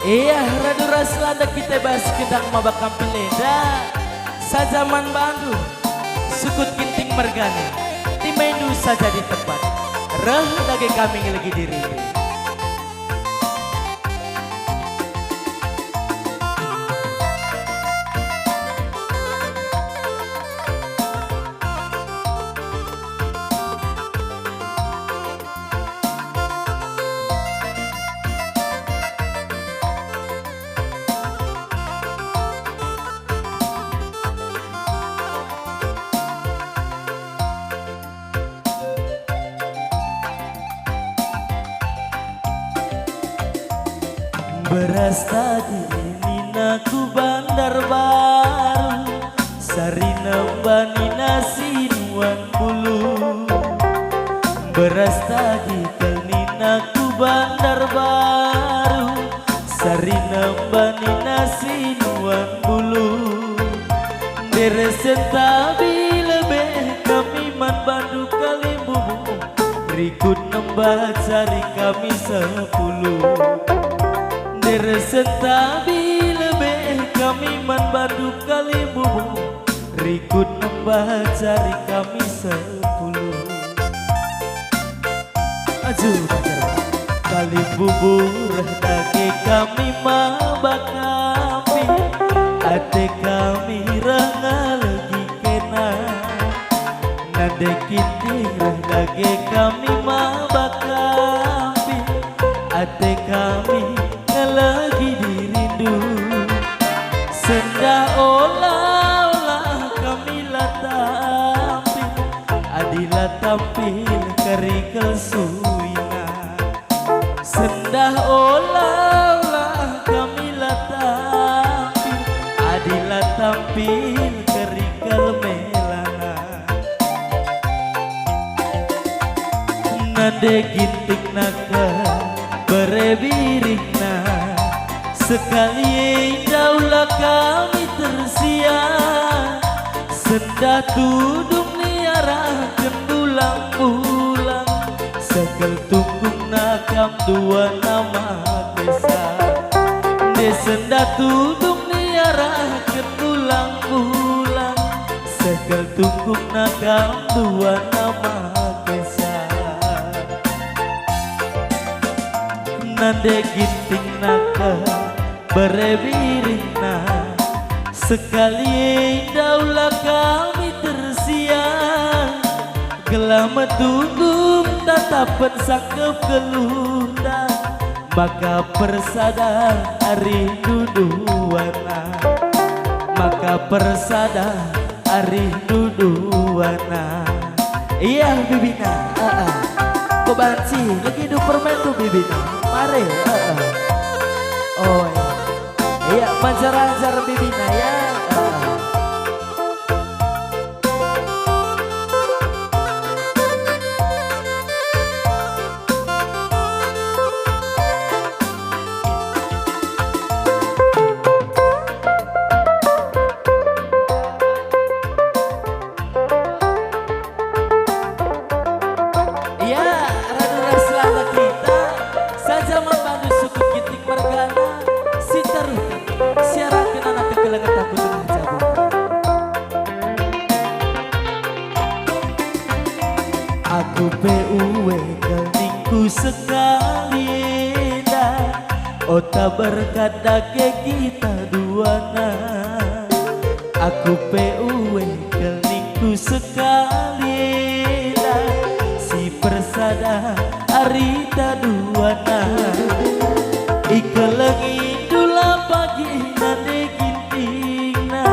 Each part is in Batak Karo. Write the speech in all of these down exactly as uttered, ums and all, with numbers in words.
Ia, radu ras landak kita bas gendang maba kampil enda. Saja man bandu, sukut Ginting mergana, timaindu saja di tempat, reh dage kami ngelegi dirindu. Beras tadi nina ku Bandarbaru, sari nemba nina Sinuan Bulu. Beras tadi kal nina ku Bandarbaru, sari nemba nina Sinuan Bulu. Nderesen tabi lebe kami man bandu kalimbubu, rikut nemba cari kami sepuluh. Nderesen tabi lebe kami man bandu kalimbubu, rikut nemba cari kami sepuluh. Aju, Banjar. Kalimbubu reh dage kami maba kampil, ate kami reh ngelegi kena. Nande Ginting reh dage kami maba kampil, ate kami ngelegi dirindu. Sendah ola-ola kami la tampil, adi la tampil kerikel suina. Sendah ola-ola kami la tampil, adi la tampil kerikel melana. Nande Ginting naka bere birihna, sekali e daulah kami tersia. Sendah tudung ni arahken bulang-bulang, sekel tungkungna kam dua nama kesa. Nde sendah tudung ni arahken bulang-bulang, sekel tungkungna kam dua nama kesa. Nande Ginting naka bere birihna, sekali e daulah kami tersia. Gelah metunggung tatapen sangkep geluhta, maka persada ari duduana, maka persada ari duduana. Ia, bibina, aa. Ko banci, legi du permen tu bibina. Mare, aa. Oi. Ia, manjar-anjar bibina, ya. Aa. Ia, radu ras lala kita, saja man bandu sukut Ginting mergana, si teruk, siaraken anak kekelengen taku tengah jabu. Aku pe uwe kal ningku sekali enda, ota berkat dage kita duana. Aku pe uwe kal ningku sekali enda, si persada arita duana. Ikelengindu la pagi nande Gintingna,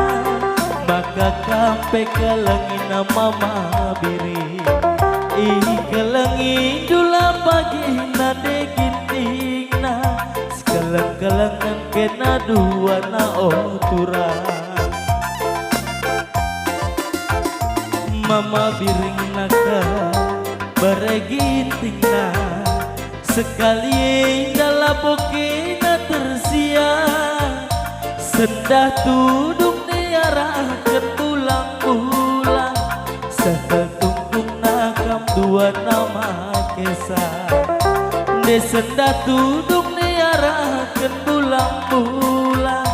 maka kam pe kelengina Mama Biring. Ikelengindu la pagi nande Gintingna, sekeleng-kelengen kena duana, o turang. Mama Biring naka bere Gintingna, sekali enda labo kena tersia. Sendah tudung ni arahken bulang-bulang, sekel tungkungna kam dua nama kesa. Nde sendah tudung ni arahken bulang Mula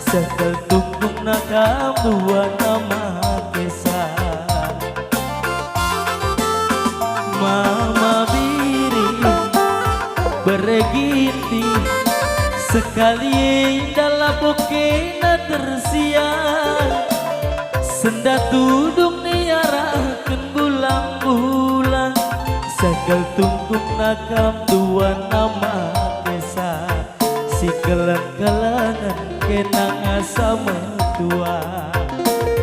seh kal tungkungna kam dua nama kesa. Mama Biri, bere Ginting, sekali enda labo kena tersia. Sendah tudung niarahken bulang-bulang, seh kal tungkungna kam dua nama kesa. Si keleng-kelengen kena asa metua.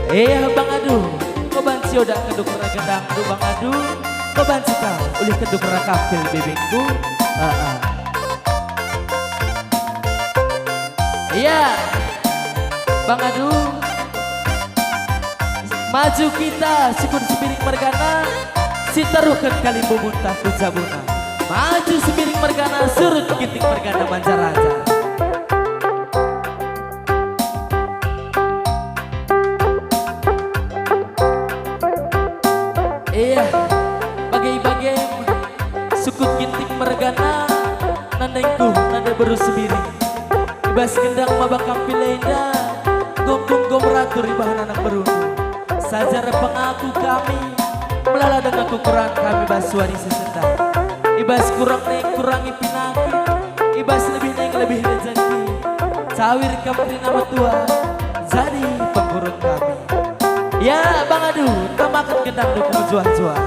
Eh, Bang Adu, ko banci oda keduk raga dangdut, Bang Adu, ko banci ta ulih keduk rakampil bebengku. Aa. Iya, Bang Adu. Maju kita, Sukut Sembiring mergana, si taruhken kalimbubunta ku jabuna. Maju Sembiring mergana, surut Ginting mergana manjar-anjar. Iya, bage-bage Sukut Ginting mergana, nandengku, nande beru Sembiring. I bas gendang maba kampil enda, gomgum gom ratur ibahan anak berundu. Sajar pengaku kami, melala dengan kekurangan kami bas wari sesenda. I bas kurang neng kurangi pinaki, i bas lebih neng lebih rejeki. Cawir kam kerina metua, jadi pengurung kami. Ya, Bang Adu, tamaken gendang dukung juah-juah.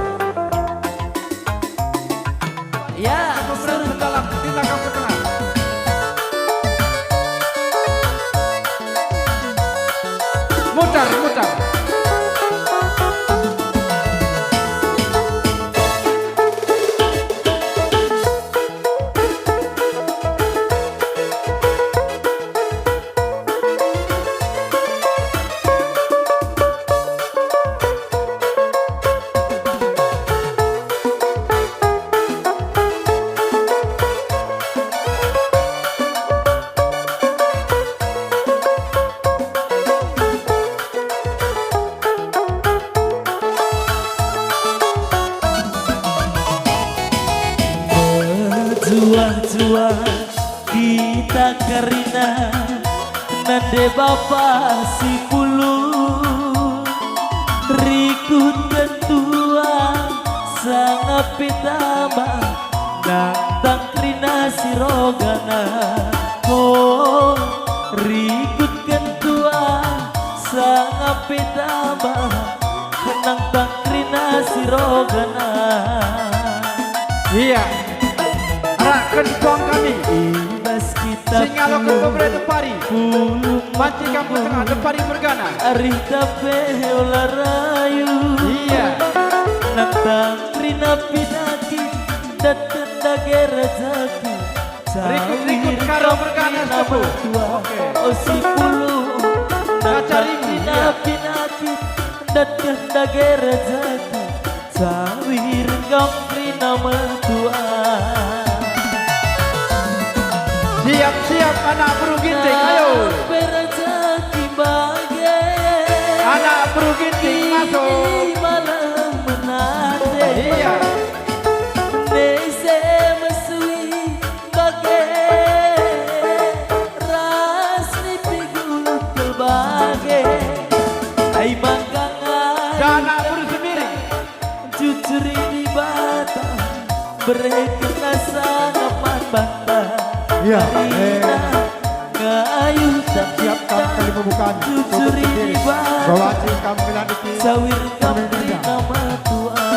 Ya, pemeran sedalam, tindakan perkenan. Mutar, mutar. Juah-juah kita kerina nande bapa si pulung, rikutken tua sanga pe tambah nantang kerina si rogana. Oh, rikutken tua sanga pe tambah nantang kerina si rogana. Iya. Arahken puang kami. I bas kita singaloken pebere depari. Pulung banci kam tengah depari mergana. Arih tape ola rayu. Iya. Nantang kerina pinaki, datken dage rajaku. Rikut-rikut karo mergana setepu. Oke. O si pulung, nantang kerina pinaki, datken dage rajaku. Cawir kam kerina metua. Siap-siap anak beru Ginting, ayo. Berejeki bage. Anak beru Ginting masuk. Malem menate. Iya. Nese mesui bage. Ras nipi gulung kel bage. Ai manggangan. Anak beru Sembiring. Jujuri Dibata, bereken asa ngapan banta. Iya, eh. Karina ngayuh tak siap kam kali membukaan. Jujuri Dibata, rolanti kam melanduti cawir kam kerina metua.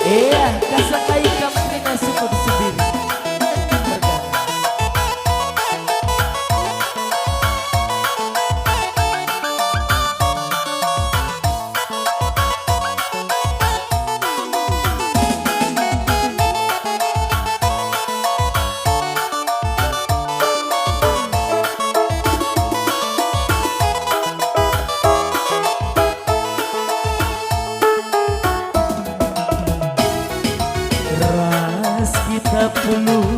Eh, kasakai kam kerina Sukut Sembiring. Ras kita pulung,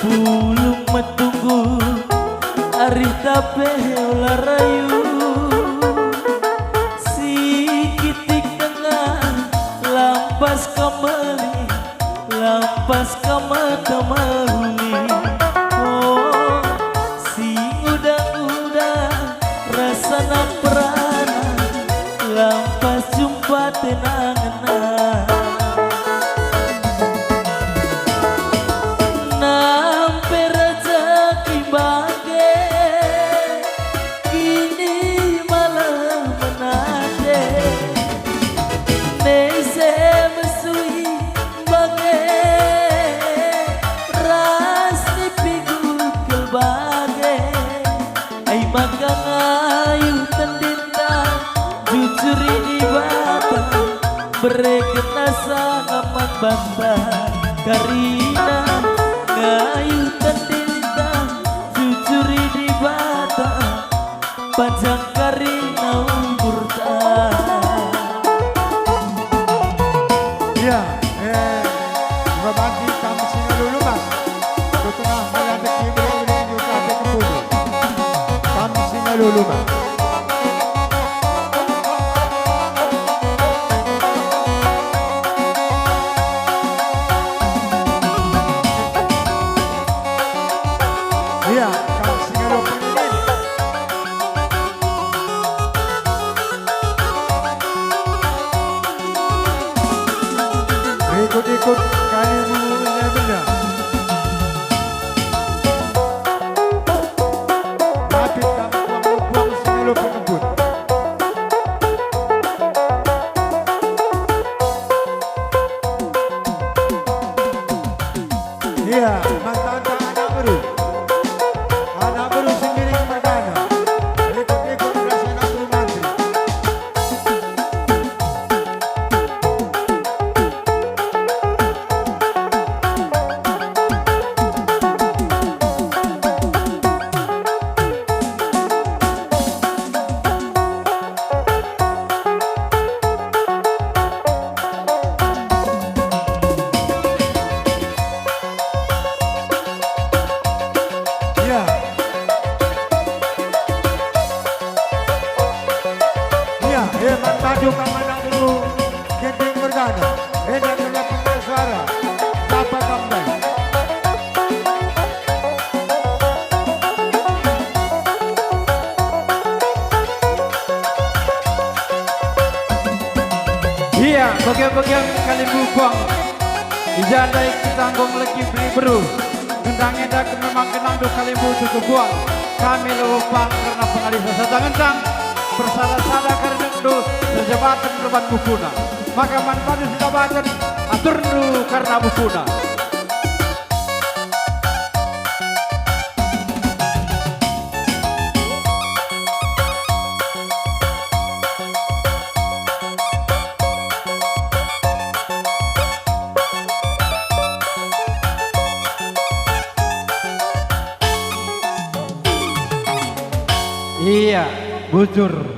pulung metunggung, arih tape ola rayu. Sikitik tengah, lampas kam meli, lampas pas jumpa tenangenna. Nampe rejeki bage, kini malah menate. Nese mesui bage, ras nipigut kal bage. Ai maka ngayuh tendinta, jujuri Dibata, bereken asa man banta. Karina ngayuh tendinta, jujuri Dibata, panjang karina umurta. Iya, eh, ibabanci kam si ngalo lumas. Ku tengah maya deki bere-bere juta deki pulu. Kam si ngalo lumas. Iya, kam si ngalo penginin. Ikut-ikut kalimu enda benda. Tapi tak buang-buang si ngalo pengebut. Iya, mantanta anak beru. Anak beru Sembiring mergana. Ikut-ikut ras anak beru mantri. Iya. Iya, hebat maju ka mana dulu. Ginting mergana. Enda kena pengeras suara. Dapat tambai. Ia bage-bagen kalimbubu puang, i ja ndai kita nggong legi beri beru. Ngendang enda ke memang genangndu kalimbubu tutu puang. Kami labo pang kerna pengalih rasa tangendang, persada-sada karinekndu, erjabaten erban bukuna. Maka man bandu sidabaten, aturndu kerna bukuna. Ia, bujur.